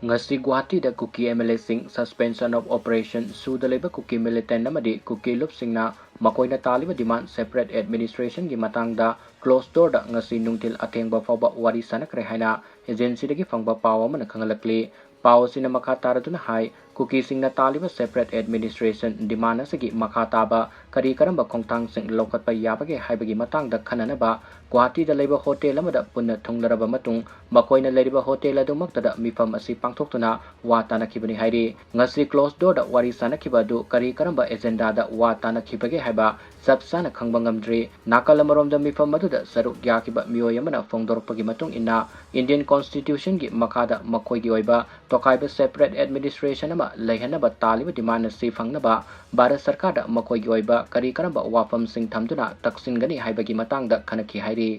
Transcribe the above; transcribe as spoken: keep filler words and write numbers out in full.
ꯉꯁꯤ ꯒꯨꯋꯥꯍꯥꯇꯤꯗ ꯀꯨꯀꯤ MLAꯁꯤꯡ, suspension of operation ꯁꯨꯗ ꯂꯩꯕ ꯀꯨꯀꯤ militant ꯑꯃꯗꯤ ꯀꯨꯀꯤ ꯂꯨꯞꯁꯤꯡꯅ ꯃꯈꯣꯏꯅ ꯇꯥꯜꯂꯤꯕ demand separate administrationꯒꯤ ꯃꯇꯥꯡꯗ closed doorꯗ ꯉꯁꯤ ꯅꯨꯡꯊꯤꯜ ꯑꯊꯦꯡꯕ ꯐꯥꯎꯕ ꯋꯥꯔꯤ ꯁꯥꯅꯈ꯭ꯔꯦ ꯍꯥꯏꯅ agencyꯗꯒꯤ ꯐꯪꯕ ꯄꯥꯎ ꯑꯃꯅ ꯈꯪꯍꯜꯂꯛꯂꯤ꯫ ꯄꯥꯎ ꯑꯁꯤꯅ ꯃꯈꯥ ꯇꯥꯔꯗꯨꯅ ꯍꯥꯏ, ꯀꯨꯀꯤꯁꯤꯡꯅ ꯇꯥꯜꯂꯤꯕ separate administration demand ꯑꯁꯤꯒꯤ ꯃꯈꯥ ꯇꯥꯕ ꯀꯔꯤ ꯀꯔꯝꯕ ꯈꯣꯡꯊꯥꯡꯁꯤꯡ ꯂꯧꯈꯠꯄ ꯌꯥꯕꯒꯦ ꯍꯥꯏꯕꯒꯤ ꯃꯇꯥꯡꯗ ꯈꯟꯅꯅꯕ ꯒꯨꯋꯥꯍꯥꯇꯤꯗ ꯂꯩꯕ ꯍꯣꯇꯦꯜ ꯑꯃꯗ ꯄꯨꯟꯅ ꯊꯨꯡꯂꯔꯕ ꯃꯇꯨꯡ, ꯃꯈꯣꯏꯅ ꯂꯩꯔꯤꯕ ꯍꯣꯇꯦꯜ ꯑꯗꯨꯃꯛꯇꯗ ꯃꯤꯐꯝ ꯑꯁꯤ ꯄꯥꯡꯊꯣꯛꯇꯨꯅ ꯋꯥ ꯇꯥꯅꯈꯤꯕꯅꯤ ꯍꯥꯏꯔꯤ꯫ ꯉꯁꯤ closed doorꯗ ꯋꯥꯔꯤ ꯁꯥꯅꯈꯤꯕ ꯑꯗꯨ ꯀꯔꯤ ꯀꯔꯝꯕ agendaꯗ ꯋꯥ ꯇꯥꯅꯈꯤꯕꯒꯦ ꯍꯥꯏꯕ ꯆꯞ ꯆꯥꯅ ꯈꯪꯕ ꯉꯝꯗ꯭ꯔꯤ꯫ ꯅꯥꯀꯜ ꯑꯃꯔꯣꯝꯗ ꯃꯤꯐꯝ ꯑꯗꯨꯗ ꯁꯔꯨꯛ ꯌꯥꯈꯤꯕ ꯃꯤꯑꯣꯏ ꯑꯃꯅ ꯐꯣꯡꯗꯣꯔꯛꯄꯒꯤ ꯃꯇꯨꯡ ꯏꯟꯅ, Indian Constitutionꯒꯤ ꯃꯈꯥꯗ ꯃꯈꯣꯏꯒꯤ ꯑꯣꯏꯕ ꯇꯣꯈꯥꯏꯕ separate administration ꯑꯃ ꯂꯩꯍꯟꯅꯕ ꯇꯥꯜꯂꯤꯕ demand ꯑꯁꯤ ꯐꯪꯅꯕ ꯚꯥꯔꯠ ꯁꯔꯀꯥꯔꯗ ꯃꯈꯣꯏꯒꯤ ꯑꯣꯏꯕ ꯀꯔꯤ ꯀꯔꯝꯕ ꯋꯥꯐꯝꯁꯤꯡ ꯊꯝꯗꯨꯅ ꯇꯛꯁꯤꯟꯒꯅꯤ ꯍꯥꯏꯕꯒꯤ ꯃꯇꯥꯡꯗ ꯈꯟꯅꯈꯤ ꯍꯥꯏꯔꯤ꯫